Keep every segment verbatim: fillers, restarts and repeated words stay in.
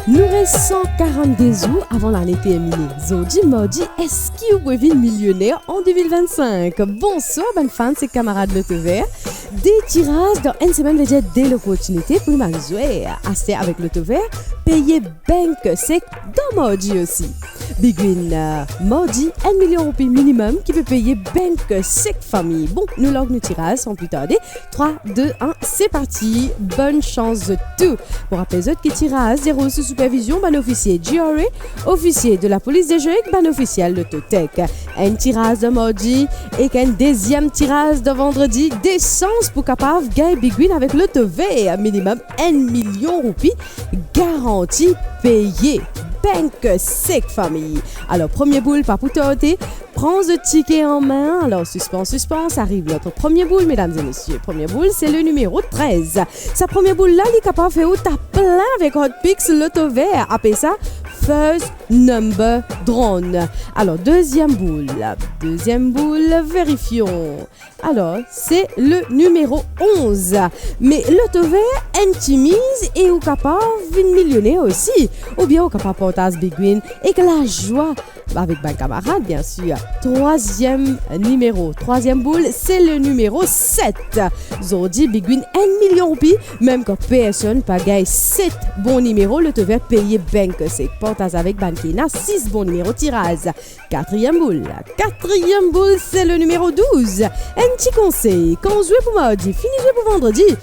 Nou res san karannde zour avan lane termine. Zordi mardi, eski ou pou vinn milioner an de mil vinn-sink? Bonswar bann fans ek kamarad Lotover. De tiraz dan enn semenn vedir de loportinite pou bann zwer. Aster avek Lotover, peye bank sek dan mardi osi. Big Win, euh, mardi, enn milion roupi minimem ki pe peye bank sek fami. Bon, nou lans nou tiraz san pli tarde. Trwa, de, enn, se parti. Bonn sans zot tou. Pou rapel zot ki tiraz deroul sou sipervizion bann ofisie G R A, ofisie de lapolis de zwe ek bann ofisiel Lototech. Enn tiraz dan mardi ek enn deziem tiraz dan vandredi. De sans pou kapav gagn Big Win avek Lotover. Minimem enn milion roupi garanti peye. Bank sek fami. Alor, premie boul pa pou tarde. Pran zot tike an me. Alor, sispans, sispans, ariv nou premie boul, medam e mesie. Premie boul, se le nimero trez. Sa premie boul la, li kapav fer ou tap plin avek Hot Picks Lotover. Apel sa First Number Drawn. Alor, deziem boul. Deziem boul, verifion. Alor, se le nimero onz. Me Lotover, enn ti miz e ou kapav vinn milioner osi. Oubien ou kapav partaz Big Win ek lazwa avek bann kamarad, biensir. Trwaziem nimero, trwaziem boul, se le nimero set. Zordi, Big Win enn milion roupi, mem kan personn pa gagn set bon nimero, Lotover peye bank sek. Partaz avek bann ki ena sis bon nimero tiraz. Katriem boul. Katriem boul, se le nimero douz. Enn ti konsey, kan ou zwe pou mardi, fini zwe pou vandredi.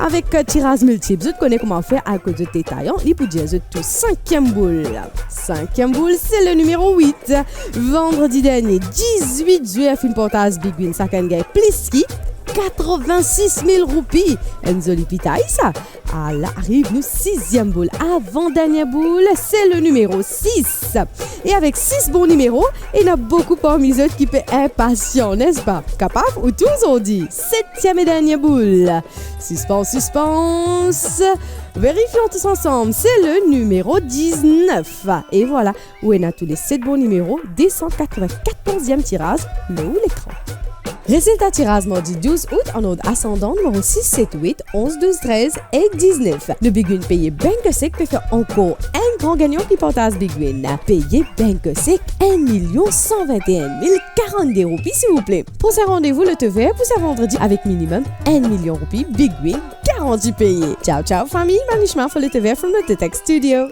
Avek, euh, tiraz miltip, zot kone kouma fer, al kot zot detayan, li pou dir zot tou. Sinkiem boul. Sinkiem boul, se le nimero wit. Vandredi dernie, dizwit zwer finn partaz Big Win, sakenn gagn plis ki katrevin-sis mil roupi. Enn zoli pitay sa. Ala, ariv nou siziem boul, avan dernie boul, se le nimero sis. E avek sis bon nimero, ena boukou parmi zot ki pe inpasian, nespa? Kapav ou tour zordi. Setiem e dernie boul. Sispans, sispans. Verifion tous ansam, se le nimero diznef. E vwala, ou ena tou le set bon nimero, de san katrevin-katorz tiraz lor ou lekran. Rezilta tiraz mardi douz out, an ord asandan, nimero sis, set, wit, onz, douz, trez ek diznef. Nou Big Win peye bank sek pe fer ankor enn gran gagnan ki partaz Big Win. Peye bank sek enn milion san vinn-enn mil karannde roupi, silvouple. Prosin randevou Lotover pou sa vandredi avek minimem enn milion roupi Big Win garanti peye. Ciao, ciao, fami. Manishma for Lotover from Lototech Studio.